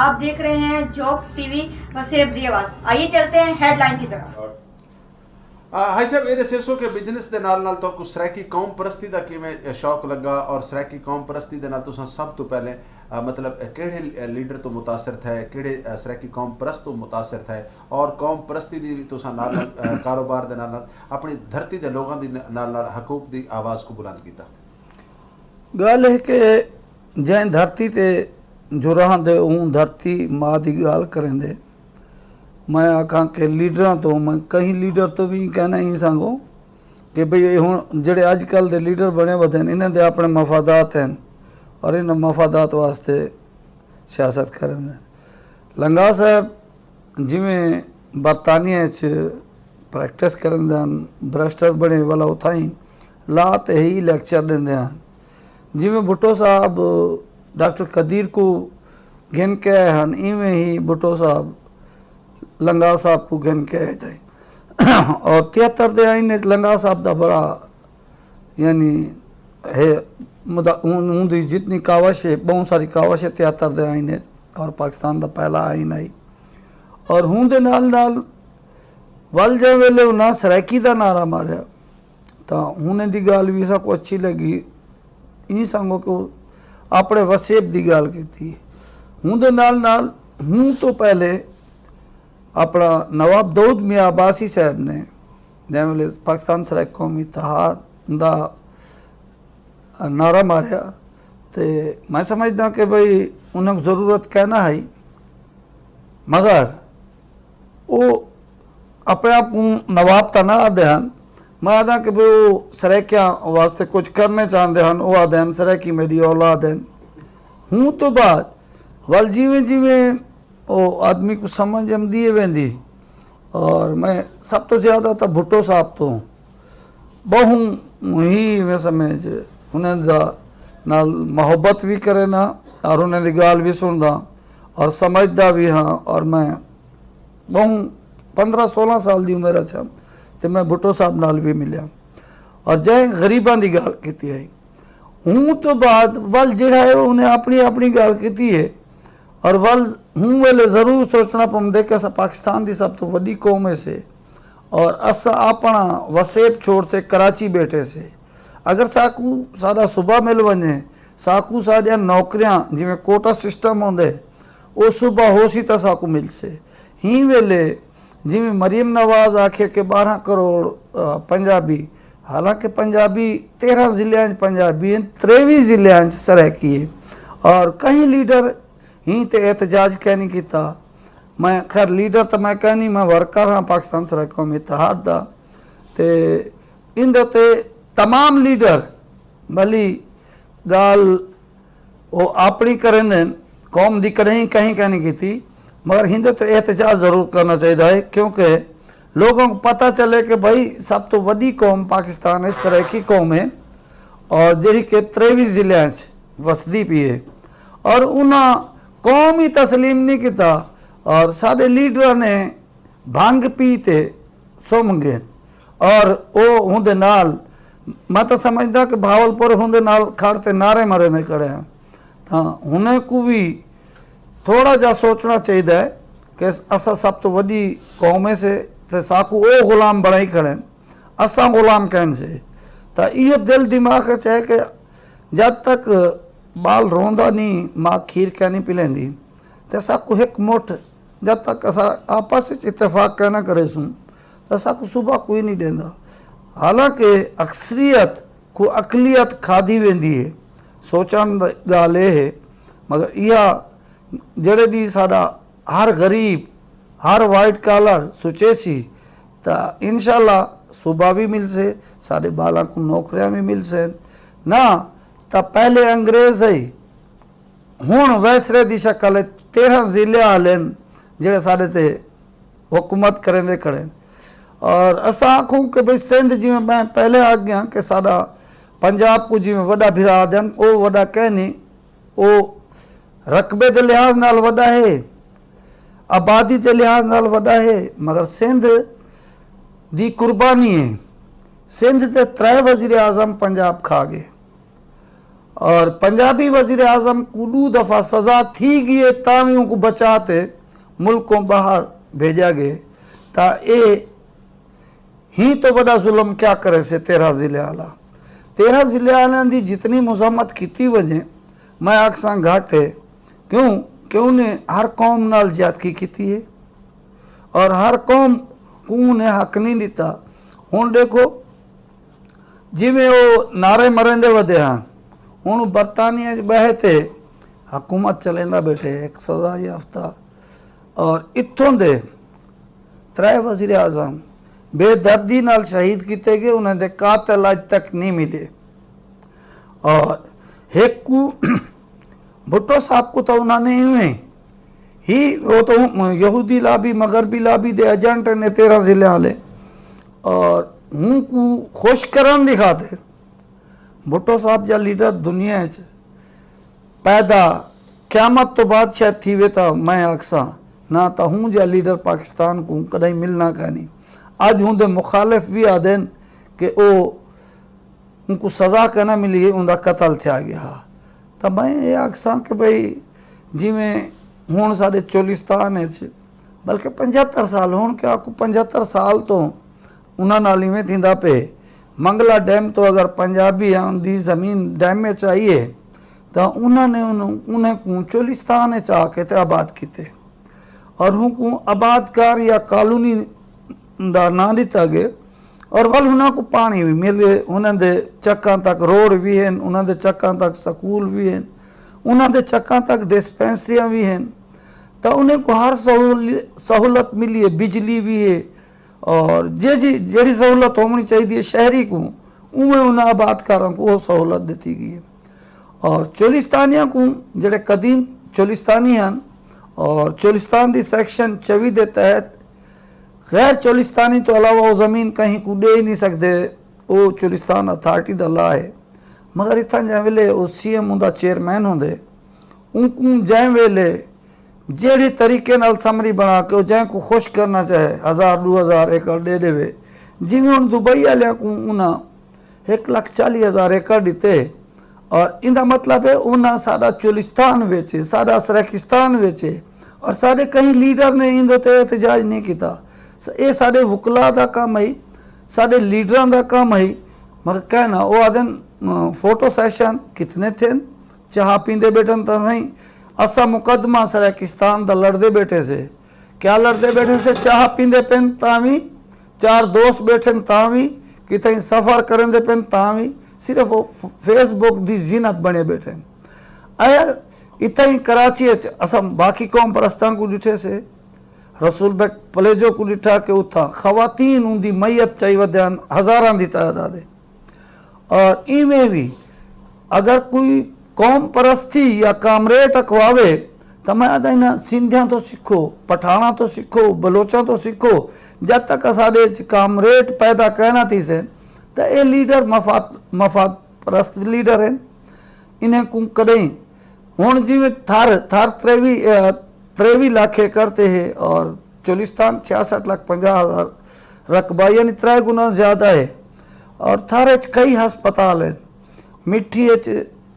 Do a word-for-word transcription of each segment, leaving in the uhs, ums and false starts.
آپ دیکھ رہے ہیں جوک ٹی وی، وسیب دی آواز۔ آئیے چلتے ہیں ہیڈ لائن کی طرف۔ آ، ہائی صاحب، یہ دسو کہ بزنس دے نال نال تو کو سرائیکی قوم پرستی دا کیویں شوق لگا، اور سرائیکی قوم پرستی دے نال تساں سب تو پہلے، آ، مطلب، کہڑے لیڈر تو متاثر تھے، کہڑے، آ، سرائیکی قوم پرست تو متاثر تھے، اور قوم پرستی دی تساں نال نال، آ، کاروبار دے نال نال اپنی دھرتی دے لوگاں دی نال نال حقوق دی آواز کو بلند کیتا؟ گل ہے کہ جیں دھرتی تے جراحاں دے اون دھرتی ماں دی گل کریندے، میں آکھاں کہ لیڈراں تو، میں کہیں لیڈر تو بھی کہنا ہی سانگو کہ بھئی، یہ ہن جڑے اج کل دے لیڈر بنے ودے ہن، انہاں دے اپنے مفادات ہن اور انہاں مفادات واسطے سیاست کریندے۔ لنگا صاحب جویں برطانیہ وچ پریکٹس کرن دے ہن، برسٹر بنے والا اتھائیں لا تے ہی لیکچر دیندے ہن۔ جویں بھٹو صاحب ڈاکٹر قدیر کو گھن کے آئے ہن، ایویں ہی بھٹو صاحب لنگا صاحب کو گھن کے آئے تھے۔ اور تھیاتر دے آئین وچ لنگا صاحب دا بڑا، یعنی، ہے، مدا-، اون، اون دی جتنی کاوش ہے، بہت ساری کاوش ہے تھیاتر دے آئین وچ، اور پاکستان دا پہلا آئین آئی۔ اور ہوں دے نال نال ول جے ویلے انہاں سرائیکی دا نعرہ ماریا، تاں ہوں دی گل وی ساکو اچھی لگی۔ ای سانگو کہ اپنے وسیب دی گل کیتی۔ ہوں دے نال نال، ہوں تو پہلے اپنا نواب داؤد میاں عباسی صاحب نے جیویں ویلے پاکستان سرائیک قومی اتحاد دا نعرہ ماریا، تے میں سمجھدا کہ بھئی، انہاں کو ضرورت کہنا ہے، مگر او اپنے آپ کو نواب تاں نہ آدھے ہن۔ میں آدھا کہ بھئی، او سرائیکیاں واسطے کچھ کرنے چاہندے ہن، او آدھے ہن سرائیکی میری اولاد ہن۔ ہوں تو بعد ول جیویں جیویں او آدمی کو سمجھ آمدی ہے ویندی۔ اور میں سب تو زیادہ تاں بھٹو صاحب تو بہوں ہی، میں سمجھ، انہیں دا نال محبت بھی کرے نا، اور انہیں دی گال بھی سندا اور سمجھدا بھی ہاں۔ اور میں بہوں پندرہ سولہ سال دی عمر اچھا، تے میں بھٹو صاحب نال بھی ملیا اور جے غریباں دی گال کیتی ہے۔ ہوں تو بعد ول جڑا ہے، انہیں اپنی اپنی گل کیتی ہے۔ اور ول ہوں ویلے ضرور سوچنا پوندے کہ اساں پاکستان دی سب تو وڈی قوم ہے سے، اور اساں اپنا وسیب چھوڑ تے کراچی بیٹھے سے۔ اگر ساکو ساڈا صوبہ مل ونجے، ساکو ساڈیاں نوکریاں، جویں کوٹا سسٹم ہوندے، او صوبہ ہو سی تاں ساکو مل سے۔ ہی ویلے جویں مریم نواز آکھے کہ بارہ کروڑ، آ، پنجابی، حالانکہ پنجابی تیرہ ضلعیاں چ پنجابی ہیں، تریوی ضلعیاں چ سرائیکی ہے۔ اور کہیں لیڈر ہی تے احتجاج کہہ نہیں کیتا۔ میں خیر لیڈر تو میں کہہ نہیں، میں ورکر ہاں پاکستان سرائیک قومی اتحاد دا۔ تے ان دے تے تمام لیڈر بھلی گال او اپنی کرن دین، قوم دی کہیں کہیں کہیں کیتی، مگر ہندو تو احتجاج ضرور کرنا چاہیدا ہے، کیونکہ لوگوں کو پتہ چلے کہ بھائی، سب تو وڈی قوم پاکستان ہے، سرائیکی قوم ہے، اور جڑی کہ تریوی ضلع وچ وسدی پی ہے، اور انہاں قوم ہی تسلیم نہیں کیتا، اور سارے لیڈراں نے بھنگ پی تے سم گئے۔ اور او ہوندے نال، میں تو سمجھدا کہ بھاول پور ہوندے نال کھڑ تے نعرے مارے نے کھڑے ہیں، تاں ہنے کو بھی تھوڑا جا سوچنا چاہیدا ہے کہ اساں سب تو وڈی قوم ہے سے، تے ساکو او غلام بنائی کھڑے ہیں، اساں غلام کہن سے۔ تاں یہ دل دماغ وچ ہے کہ جد تک بال روندا نہیں، ماں کھیر کہہ نہیں پلیندی، تے ساکو ایک مٹھ، جد تک اساں آپس وچ اتفاق کہہ نہ کرے سوں، تے ساکو صبح کوئی نہیں دیندا۔ حالانکہ اکثریت کو اقلیت کھادی ویندی ہے۔ سوچن دی گال اے ہے، مگر ایہا جڑے دی ساڈا ہر غریب، ہر وائٹ کالر سوچے سی، تاں انشاءاللہ صوبہ بھی مل سے، ساڈے بالاں کو نوکریاں بھی مل سے۔ نہ تاں پہلے انگریز ہے، ہن ویسرے دی شکل ہے، تیرہ ضلع والے ہن جڑے ساڈے تے حکومت کریں دے کھڑے ہن۔ اور اساں آکھوں کہ بھئی سندھ، جویں میں پہلے آ گیا کہ ساڈا پنجاب کو جویں وڈا بھرا دین، او وڈا کہنی، او رقبے دے لحاظ نال وڈا ہے، آبادی دے لحاظ نال وڈا ہے، مگر سندھ دی قربانی ہے۔ سندھ دے ترے وزیر اعظم پنجاب کھا گئے۔ اور پنجابی وزیر اعظم کو دو دفعہ سزا تھی گئی ہے، تاں وی ان کو بچا تے ملکوں باہر بھیجا گئے۔ تا اے ہی تو بڑا ظلم کیا کرے سے تیرہ ضلع والا؟ تیرہ ضلع والوں دی جتنی مذمت کیتی وجے، میں آکساں گھٹ ہے۔ کیوں؟ کہ انہیں ہر قوم نال زیادتی کیتی ہے اور ہر قوم کو انہیں حق نہیں دیتا۔ ہن دیکھو، جویں او نعرے مرن دے ودے ہاں، ہن برطانیہ وچ بہے تے حکومت چلیندا بیٹھے، ایک سزا یافتہ۔ اور اتھوں دے ترے وزیر اعظم بے دردی نال شہید کیتے گئے، انہاں دے قاتل اج تک نہیں ملے۔ اور ایک کو بھٹو صاحب کو تو انہاں نے ایویں ہی، وہ تو یہودی لابی، مغربی لابی دے ایجنٹ نے تیرہ ضلع والے۔ اور ہوں کو خوش کرن دی خاطر بھٹو صاحب جا لیڈر دنیا چ پیدا قیامت تو بعد شاید تھی وے، تا میں آکساں نہ تا ہوں جا لیڈر پاکستان کو کدی ملنا کا نہیں۔ اج ہوں دے مخالف بھی آدن کہ او ان کو سزا کنا ملی، ان دا قتل تھیا گیا۔ تا میں یہ آکساں کہ بھئی، جویں ہن ساڈے چولستان وچ بلکہ پچہتر سال، ہن کیا کو پچہتر سال تو انہاں نال ایویں تھیندا پے۔ منگلا ڈیم تو اگر پنجابی آن دی زمین ڈیم وچ آئی ہے، تا انہاں نے انہوں، انہیں کو چولستان وچ آ کے تے آباد کیتے۔ اور ہوں کو آباد کار یا کالونی دا ناں دتا گئے۔ اور ول انہاں کو پانی بھی مل گئے، انہاں دے چکاں تک روڈ بھی ہیں، انہاں دے چکاں تک سکول بھی ہیں، انہاں دے چکاں تک ڈسپینسریاں بھی ہیں۔ تا انہیں کو ہر سہول-، سہولت ملی ہے، بجلی بھی ہے، اور جے جی جڑی سہولت ہونی چاہیے شہری کو، اوہ انہاں آباد کاراں کو وہ سہولت دیتی گئی ہے۔ اور چولستانیاں کو، جڑے قدیم چولستانی ہیں، اور چولستان دی سیکشن چوی دے تحت غیر چولستانی تو علاوہ وہ زمین کہیں کو دے ہی نہیں سکتے۔ وہ چولستان اتھارٹی دا لا ہے۔ مگر اتھاں جائیں ویلے وہ سی ایم ہوں دا چیئرمین ہوں دے، ان کو جائیں ویلے جیڑے طریقے نال سمری بنا کے وہ جائیں کو خوش کرنا چاہے، ہزار دو ہزار ایکڑ دے دے وے۔ جی میں ہن دبئی والے کو انہاں ایک لاکھ چالی ہزار ایکڑ دیتے۔ اور ان دا مطلب ہے انہاں ساڈا چولستان ویچے، ساڈا سرائیکستان ویچے، اور ساڈے کہیں لیڈر نے ان دے تے احتجاج نہیں کیتا۔ س-، اے ساڈے وکلا دا کام ہے، ساڈے لیڈراں دا کام ہے۔ مگر کہنا، او آدن، آ، فوٹو سیشن کتنے تھے؟ چاہ پیندے بیٹھن تاں نہیں۔ اسا مقدمہ سرائیکستان دا لڑدے بیٹھے سے۔ کیا لڑدے بیٹھے سے؟ چاہ پیندے پن تاں وی، چار دوست بیٹھن تاں وی، کتھے سفر کرن دے پن تاں وی، صرف وہ ف-، فیس بک دی زینت بنے بیٹھے۔ اے اتھاں ہی کراچی اچ اساں باقی قوم پرستاں کو ڈٹھے سے، رسول بیگ پلیجو کو ڈٹھا کہ اتھاں خواتین ان دی میت چائی ودیاں ہزاراں دی تعداد ہے۔ اور ایویں بھی اگر کوئی قوم پرستی یا کامریٹ اکواوے، تو میں آدھا انہاں سندھیاں تو سکھو، پٹھاناں تو سکھو، بلوچاں تو سکھو۔ جد تک اساڈے وچ کامریٹ پیدا کہنا تھی سے، تو اے لیڈر مفاد، مفاد پرست لیڈر ہیں۔ انہیں کو کدیں ہن جویں تھر، تھر تریوی، اے، تریوی لاکھ ایکڑ تے ہے اور چولستان چھیاسٹھ لاکھ پنجاہ ہزار رقبہ، یعنی ترے گنا زیادہ ہے۔ اور تھر اچ کئی ہسپتال ہیں، مٹھی اچ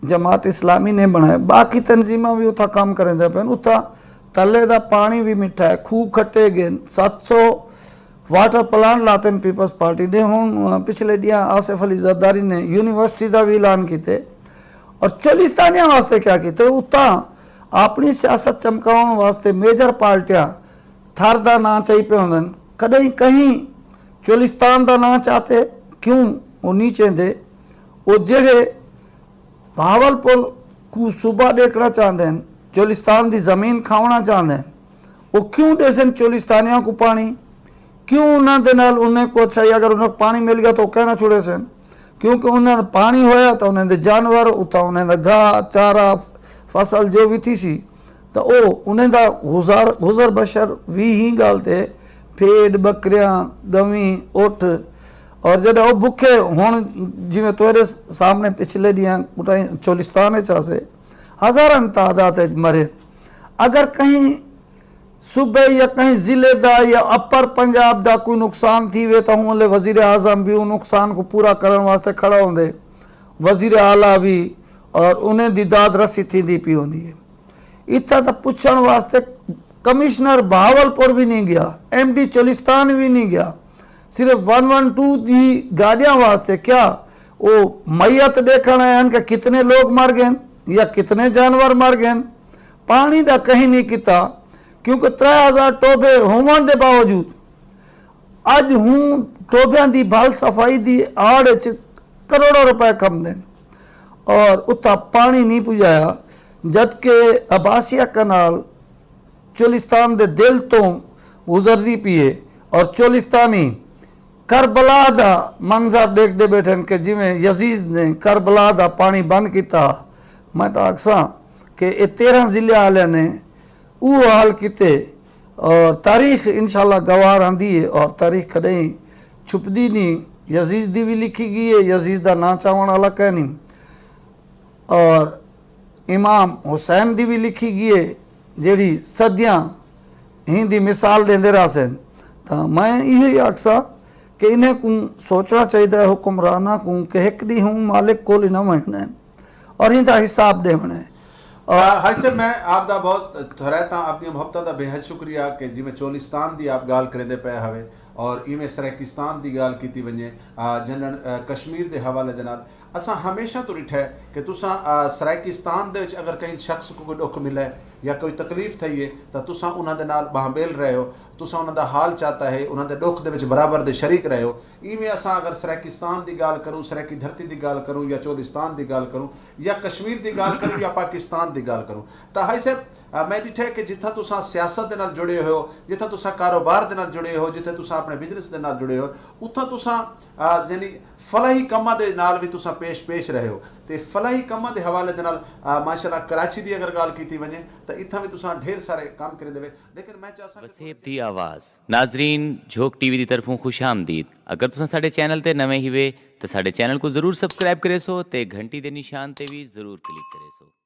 جماعت اسلامی نے بنائے، باقی تنظیماں بھی اتھا کام کریں دے پین۔ اتھا تلے دا پانی بھی مٹھا ہے، کھوہ کھٹے گئے، ست سو واٹر پلانٹ لاتے ہیں پیپلز پارٹی نے۔ ہن پچھلے ڈیاں آصف علی زرداری نے یونیورسٹی دا بھی اعلان کیتے۔ اور چولستانیاں واسطے کیا کیتے؟ اتھاں اپنی سیاست چمکاؤن واسطے میجر پارٹیاں تھر دا ناں چاہی پہ ہوندن، کدیں کہیں چولستان دا ناں چاہتے؟ کیوں؟ وہ نہیں چاہتے۔ وہ جڑے بہاولپور کو صوبہ دیکھنا چاہتے ہیں، چولستان دی زمین کھاونا چاہتے ہیں، وہ کیوں دے سن چولستانیاں کو پانی؟ کیوں انہاں دے نال انہیں کو اچھا ہی، اگر انہیں پانی مل گیا تو وہ کہنا چھوڑے سن؟ کیونکہ انہاں دا پانی ہویا تو انہاں دے جانور، اتھا انہاں دا گھا، چارہ، فصل جو بھی تھی سی، تو او انہاں دا گزار، گزر بشر بھی ہی گال تے، پھیڈ، بکریاں، گویں، اٹھ، اور جڑا او بکھے ہن، جویں تیرے سامنے پچھلے دیاں کٹائیں چولستان وچ آسے، ہزاراں تعداد وچ مرے۔ اگر کہیں صوبے یا کہیں ضلع دا یا اپر پنجاب دا کوئی نقصان تھی وے، تاں ہوں لے وزیر اعظم بھی ان نقصان کو پورا کرن واسطے کھڑا ہوندے، وزیر اعلیٰ بھی، اور انہیں دی داد رسی تھی دی پی ہوندی ہے۔ اتھا تک پچھن واسطے کمشنر بہاولپور بھی نہیں گیا، ایم ڈی چولستان بھی نہیں گیا۔ صرف ون ون ٹو دی گاڑیاں واسطے کیا وہ میت دیکھنا ہے کہ کتنے لوگ مر گئے یا کتنے جانور مر گئے۔ پانی دا کہیں نہیں کیتا، کیونکہ ترے ہزار ٹوبے ہون دے باوجود اج ہوں ٹوبیاں دی بھل صفائی دی آڑ وچ کروڑوں روپے کم دین اور اتھا پانی نہیں پجایا، جد کہ عباسیہ کنال چولستان دے دل تو گزردی پی ہے اور چولستانی کربلا دا منظر دیکھدے بیٹھن کہ جویں یزید نے کربلا دا پانی بند کیتا۔ میں تاں آکھساں کہ اے تیرہ ضلع والے نے او حال کیتے اور تاریخ انشاءاللہ گوار آندی ہے اور تاریخ کدیں چھپدی نہیں۔ یزید دی بھی لکھی گئی ہے، یزید دا نام چاون والا کہنی اور امام حسین دی بھی لکھی گئی ہے، جیڑی صدیاں ہی دی مثال دیندے رہسن۔ تاں میں ایہی آکھساں کہ انہیں کو سوچنا چاہیے، حکمراناں کو کہ ایک دی ہوں مالک کول نہ مننا ہے اور ان دا حساب دیونا ہے۔ اور آ، حاج صاحب، میں آپ دا بہت تھرائتا، آپ دی محبتاں دا بے حد شکریہ کہ جی میں چولستان دی آپ گال کریندے پے ہوئے اور ایویں سرائیکستان دی گال کیتی ونجے، آ، جنرل، آ، کشمیر دے حوالے دے نال اساں ہمیشہ تو ڈٹھا ہے کہ تساں، آ، سرائیکستان دے وچ اگر کہیں شخص کو کوئی ڈکھ ملا ہے یا کوئی تکلیف تھئی ہے، تاں تساں انہاں دے نال بہمبیل رہے ہو، تساں انہاں دا حال چاہتا ہے، انہاں دے ڈکھ دے وچ برابر دے شریک رہے ہو۔ ایویں اساں اگر سرائیکستان دی گال کروں، سرائیکی دھرتی دی گال کروں یا چولستان دی گال کروں یا کشمیر دی گال کروں یا پاکستان دی گال کروں، تاں حاجی صاحب، آ، میں ڈٹھا ہے کہ جتھاں تساں سیاست دے نال جڑے ہوئے ہو، جتھاں تساں کاروبار دے نال جڑے ہو، جتھاں تساں اپنے بزنس دے نال جڑے ہو، اتھاں تساں، آ، یعنی فلاحی کماں دے نال وی تساں پیش پیش رہے ہو۔ تے فلاحی کماں دے حوالے دے نال، آ، ماشاءاللہ کراچی دی اگر گال کیتی ونجے، تاں اتھاں وی تساں ڈھیر سارے کم کریندے وے۔ لیکن میں چاہساں کہ وسیب دی آواز۔ ناظرین، جھوک ٹی وی دی طرفوں خوش آمدید۔ اگر تساں ساڈے چینل تے نویں ہیوے، تاں ساڈے چینل کو ضرور سبسکرائب کرے سو تے گھنٹی دے نشان تے وی ضرور کلک کرے سو۔